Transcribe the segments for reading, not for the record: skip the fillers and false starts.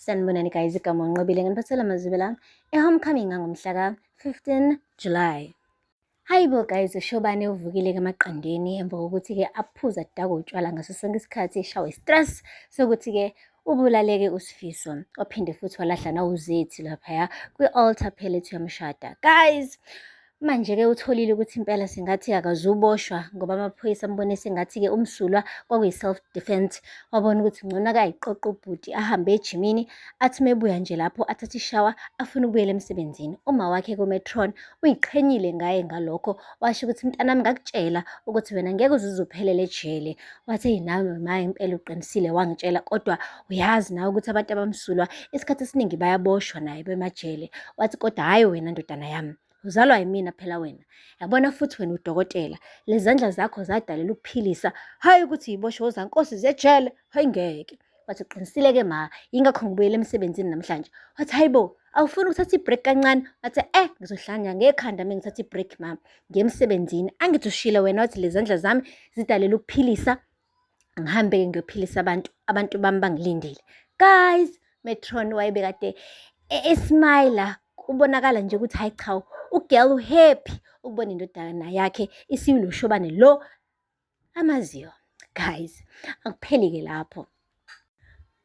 Sanibonani guys, igama uNqobile nginiphathela amazwi la e-homecoming ngangomhla ka-15 July. Hayi bo guys, uShobane uvukile emaqandeni emva kokuthi-ke aphuze adakwe utshwala ngaso sonke isikhathi eshawe stress sokuthi-ke ubulaleke uSifiso. Waphinde futhi walahla nawuZethu laphaya kwi-altar phela ethi uyamshada. Guys, manje-ke utholile ukuthi impela sengathi akazuboshwa ngoba amaphoyisa ambone sengathi-ke umsulwa kwakuyi-self defense. Wabona ukuthi ngcono akayiqoqa ubhuti ahambe ejimini athi mebuya nje lapho athathe ishawa afune ukubuyela emsebenzini. Uma wakhe kumetron uyiqhenyile ngaye ngalokho washo ukuthi mntanami ngakutshela ukuthi wena ngeke uze uzuphelele ejele. Wathi eyi nawe ma impela uqinisile wangitshela kodwa uyazi nawe ukuthi abantu abamsulwa isikhathi esiningi bayaboshwa naye bemajele. Wathi kodwa hhayi wena ndodana yami uzalwa yimina phela wena yabona futhi wena udokotela lezandla zakho zadalela ukuphilisa hhayi ukuthi yiboshwe ozankosi zejele hayi ngeke. Wathi uqinisile-ke ma yingakho ngibuyele emsebenzini namhlanje. Wathi hayi bo awufuni ukuthatha i-break kancane? Wathi eh ngizohlanya ngekhanda uma ngithatha i-break ma ngiye emsebenzini. Angithi ushilo wena wathi lezandla zami zidalela ukuphilisa, ngihambe-ke ngiyophilisa abantu, abantu bami bangilindile. Guys, Metron wayebekade esmayila kubonakala nje ukuthi hayi cha ugirl uhappy ukubona indodana yakhe isiwuloshobane lo amaziyo. Guys, akupheli-ke lapho.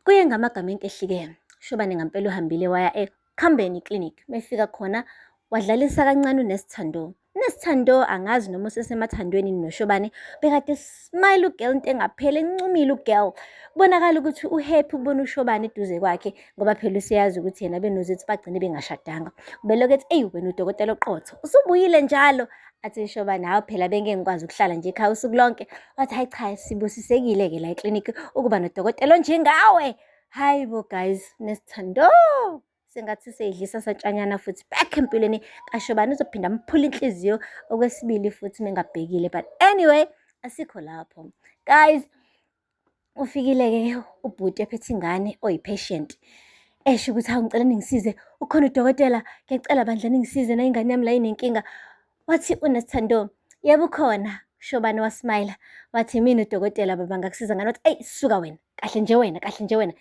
Kuye ngamagama enkehlike, Shobane ngampela uhambile waya eKhambeni Clinic. Mefika khona wadlalisa kancane uNesithando. UNesithando angazi noma usesemathandweni noShobane, bekade smile ugirl into engapheli encumile ugirl. Kubonakala ukuthi uhappy ukubona uShobane eduze kwakhe ngoba phela useyazi ukuthi yena benoZethu bagcine bengashadanga. Ubelokhu ethi eyi wena udokotela oqotho usubuyile njalo. Athi uShobane hawu phela bengeke ngikwazi ukuhlala nje ekhaya usuku lonke. Wathi hayi cha sibusisekile-ke la eklinikhi ukuba nodokotela onjengawe. Hayi bo guys, Nesithando sengathi seyidlisa satshanyana futhi back empilweni kaShobane uzophinda amphule inhliziyo okwesibili futhi mengabhekile. But anyway, asikho lapho. Guys, ufikile-ke ubhuti ephethe ingane oyi-patient esho ukuthi hawu ngicela ningisize ukhona udokotela ngiyacela bandla ningisize na ingane yami la inenkinga. Wathi uNesithando yebo ukhona. Shobane wasmayila wathi mina udokotela baba ngakusiza ngani? Wathi eyi suka wena kahle nje wena kahle nje wena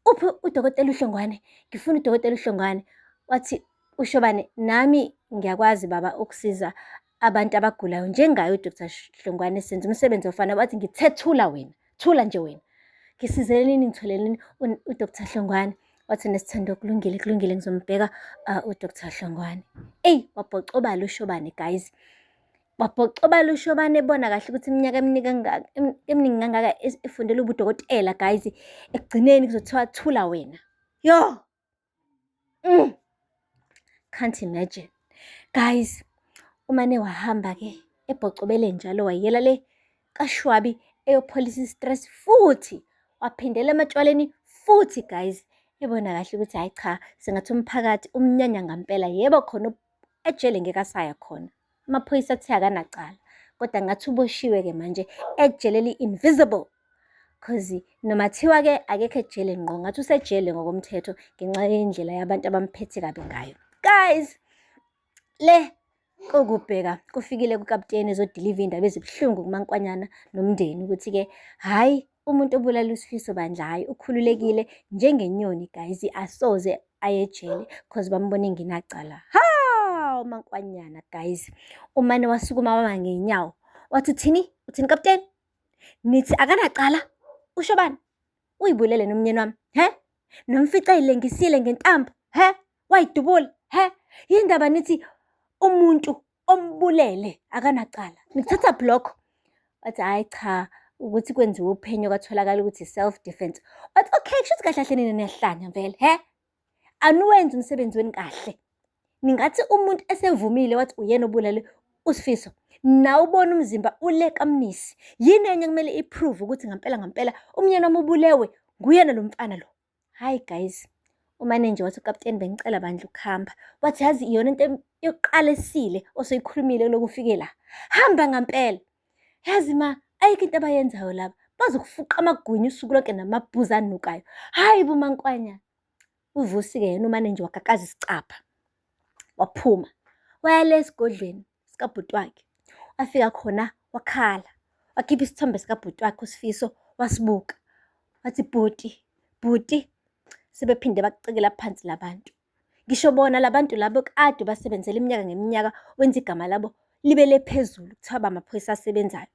uphi udokotela uHlongwane ngifuna udokotela uHlongwane. Wathi uShobane nami ngiyakwazi baba ukusiza abantu abagulayo njengaye uDr Hlongwane senza umsebenzi ofana. Wathi ngithe thula wena thula nje wena ngisizeleni ngitholeleni uDr Hlongwane. Wathi Nesithando kulungile kulungile ngizombheka uDr Hlongwane. Eyi wabhocobala uShobane guys, wabhocobala uShobane ebona kahle ukuthi iminyaka eminingi kangaka efundela ubudokotela guys, ekugcineni kuzothiwa thula wena. Yo! Can't imagine. Guys, umane wahamba-ke ebhocobele njalo wayela le kaShwabi eyopholisa i-stress futhi waphindela ematshwaleni futhi guys ebona kahle ukuthi hhayi cha sengathi umphakathi umnyanya ngampela yebo khona ejele ngeke asaya khona. Amaphoyisa athe akanacala kodwa ngathi uboshiwe-ke manje ejele eli-invisible cause noma thiwa-ke akekho ejele ngqo ngathi usejele ngokomthetho ngenxa yendlela yabantu abamphethe kabi ngayo. Guys, le kokubheka kufikile kukaputeni ezodiliva iy'ndaba ezibuhlungu kuMankwanyana nomndeni ukuthi-ke hhayi umuntu obulala uSifiso bandla hhayi ukhululekile njengenyoni guys asoze aye ejele cause bambone engenacala. Ha uMankwanyana guys umane wasukuma wama ngey'nyawo wathi uthini uthini kaputeni nithi akanacala usho bani uyibulele nomnyeni wami he nomfica eyilengisile ngentambo he wayidubula he yindaba nithi umuntu ombulele akanacala nikuthatha block. Wathi hhayi cha ukuthi kwenziwe uphenyo kwatholakala ukuthi self defense. Wathi okay kusho ukuthi kahle kahle nina niyahlanya vele he anuwenzi umsebenzi wenu kahle. Ningathi umuntu esevumile wathi uyena obulale uSifiso nawubona umzimba ule kaMnisi yini enye kumele iprove ukuthi ngampela ngampela umnyeni wami ubulewe nguyena lo mfana lo. Hayi guys, umane nje wathi ukaputeni bengicela bandla ukuhamba. Wathi yazi iyona into yokuqala esile osoyikhulumile kuloku ufike la. Hamba ngampela. Yazi ma ayikho into abayenzayo laba. Bazokufuqa amagwinya usuku lonke namabhuzi anukayo. Hhayi bo Mankwanyana. UVusi-ke yena umane nje wagagaza isicabha waphuma waya le esigodlweni sikabhuti wakhe. Wafika khona wakhala, wakhipha isithombe sikabhuti wakhe uSifiso wasibuka. Wathi bhuti, bhuti. Sebephinde bakucekela phansi labantu. Ngisho bona labantu labo kade basebenzela iminyaka ngeminyaka wenza igama labo libe le phezulu kuthiwa bamaphoyisa asebenzayo.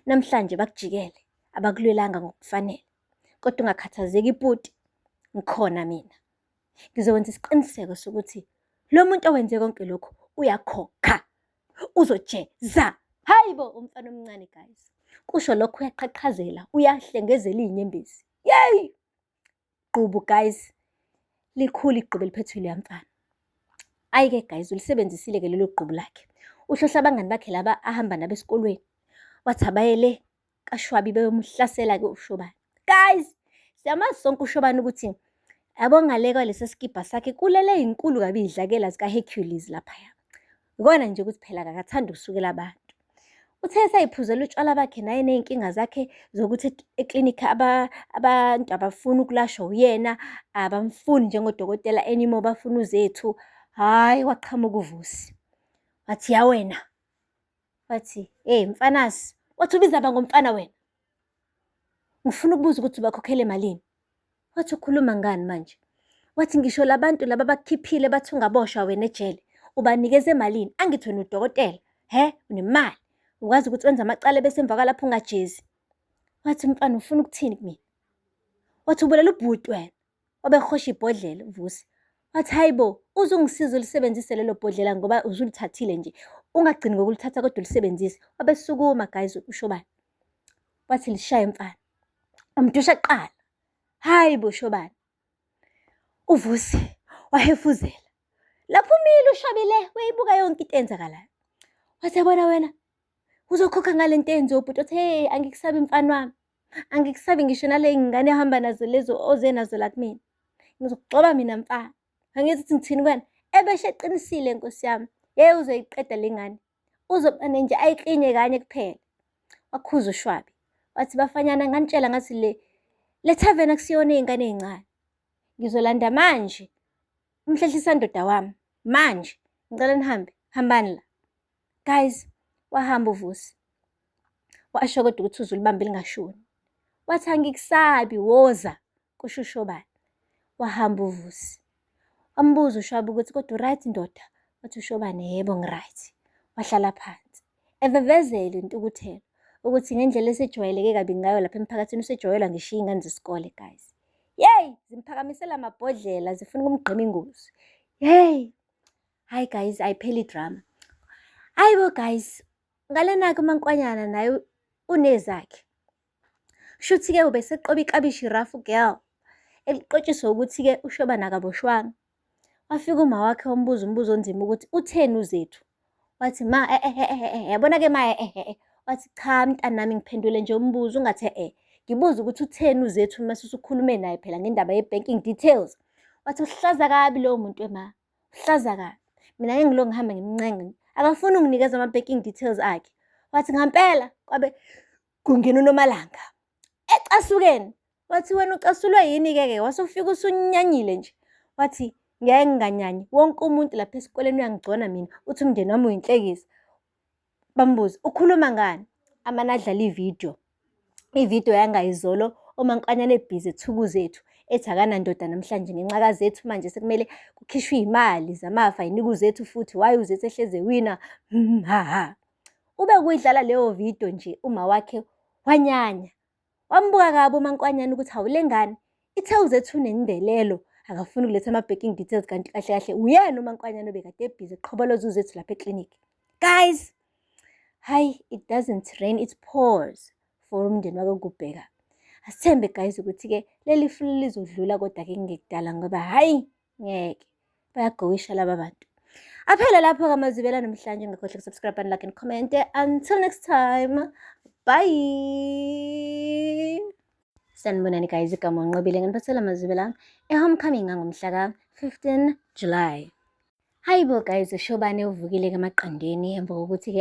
Namhlanje bakujikele, abakulwelanga ngokufanele. Kodwa ungakhathazeki bhuti, ngikhona mina. Ngizokwenza isiqiniseko sokuthi lo muntu owenze konke lokhu uyakhokha, uzojeza. Hayi bo, umfana omncane guys. Kusho lokho uyaqhaqhazela, uyahlengezela iy'nyembezi. Yeyi! Gqubu guys, likhulu igqubu eliphethwe iloya mfana. Ayi-ke guys, ulisebenzisile-ke lelo gqubu lakhe. Uhlohla abangani bakhe laba ahamba nabo esikolweni. Wathi abaye le kaShwabi beyomuhlasela-ke uShobane. Guys, siyamazi sonke uShobane ukuthi yabo ngale kwalesa sikibha sakhe kulele inkulu kabi iy'dlakela zika-Hercules laphaya. Ikona nje ukuthi phela akathandi ukusukela abantu. Uthe eseyiphuzela utshwala bakhe naye ney'nkinga zakhe zokuthi eklinikhi abantu abafuni ukulashwa uyena, abamfuni njengodokotela anymore, bafuna uZethu. Hhayi, waqhamuka uVusi. Wathi, ya wena. Wathi, hey mfanasi, wathi ubiza ba ngomfana wena? Ngifuna ukubuza ukuthi ubakhokhele malini? Wathi ukhuluma ngani manje? Wathi ngisho labantu laba bakukhiphile bathi ungaboshwa wena ejele, ubanikeze malini? Angithi wena udokotela, he, unemali. Ukwazi ukuthi wenze amacala bese emva kwalapho ungajezi. Wathi mfana ufuna ukuthini kumina? Wathi ubulela ubhuti wena. Wabehosha ibhodlela uVusi. Wathi hayi bo, uze ungisize ulisebenzise lelo bhodlela ngoba usulithathile nje. Ungagcini ngokulithatha kodwa ulisebenzise. Wabesukuma guys uShobane. Wathi lishaye mfana. Umdusha kuqala. Hayi bo Shobane. UVusi wahefuzela. Lapho umile uShobile uyayibuka yonke into eyenzakalayo. Wathi yabona wena uzokhokha ngale nto eyenziwe ubhuti. Wathi hey angikusabi mfana wami. Angikusabi ngisho nale ngane ehamba nazo lezo oze nazo la kumina. Ngizokugcoba mina mfana. Angithi ukuthi ngithini kuwena? Ebeshe eqinisile nkosi yami. Yey uzoyiqeda le ngane. Uzobane nje ayiklinye kanye kuphela. Wakhuza uShwabi. Wathi bafanyana nganitshela ngathi le tavern akusiyona ey'ngane ey'ncane. Ngizolanda manje umhlehlisa ndoda wami. Manje ngicela nihambe. Hambani la. Guys, wahamba uVusi. Washo kodwa ukuthi uzulibambe lingashoni. Wathi angikusabi woza kusho uShobane. Wahamba uVusi. Wambuza uShwabi ukuthi kodwa u-right ndoda? Wathi uShobane yebo ngi-right. Wahlala phansi. Evevezela intukuthelo ukuthi ngendlela esejwayeleke kabi ngayo lapha emphakathini usejwayelwa ngisho iy'ngane zesikole guys. Yeyi, zimphakamisela amabhodlela zifuna ukumgqima ingozi. Yeyi, hhayi guys ayipheli idrama. Hhayi bo guys, ngalena-ke uMankwanyana naye unezakhe. Shuthi-ke ubeseqoba iklabishi rough girl. Eliqotshiswa ukuthi-ke uShobane akaboshwanga. Wafika uma wakhe wambuza umbuzo onzima ukuthi utheni uZethu? Wathi ma yabona-ke ma Wathi cha mntanami ngiphendule nje umbuzo ungathi e. Ngibuza ukuthi utheni uZethu uma usukhulume naye phela ngendaba ye-banking details. Wathi uhlaza kabi lowo muntu ema. Uhlaza kabi. Mina ngeke ngilokhu ngihamba ngimncenga. Akafuni unginikeza ama-banking details akhe. Wathi ngampela kwabe kungena uNomalanga. Ecasukeni. Wathi wena ucasulwe yini-ke ke? Wase ufika usunyanyile nje. Wathi ngeke nginganyanyi. Wonke umuntu lapha esikoleni uyangigcona mina. Uthi umndeni wami uyinhlekisa. Bambuza ukhuluma ngani? Amane adlala ividiyo. Ividiyo yangayizolo uMankwanyana ebhizi ethuka uZethu ethi akanandoda namhlanje ngenxa kaZethu manje sekumele kukhishwe iy'mali zamafa yinika uZethu futhi why uZethu ehlezi ewina ha ha. Ube kuyidlala leyo vidiyo nje uma wakhe wanyanya. Wambuka kabi uMankwanyana ukuthi hawu le ngane ithe uZethu unendelelo akafuni ukuletha ama-banking details kanti kahle kahle uyena uMankwanyana obekade ebhizi eqhoboloza uZethu lapha eklinikhi. Guys, hayi it doesn't rain it pours for umndeni wakwaKubheka. Asithembe guys ukuthi-ke leli fulo lizodlula kodwa-ke kungekudala ngoba hhayi ngeke bayagowisha laba bantu. Aphele lapho-ke amazwibela namhlanje ngakhohlwa ukusubscribe and like and comment. Until next time, bye. Sanibonani guys, igama uNqobile nginiphathela amazwibela e-homecoming ngangomhla ka-15 July. Hayi bo guys, uShobane uvukile emaqandeni emva kokuthi-ke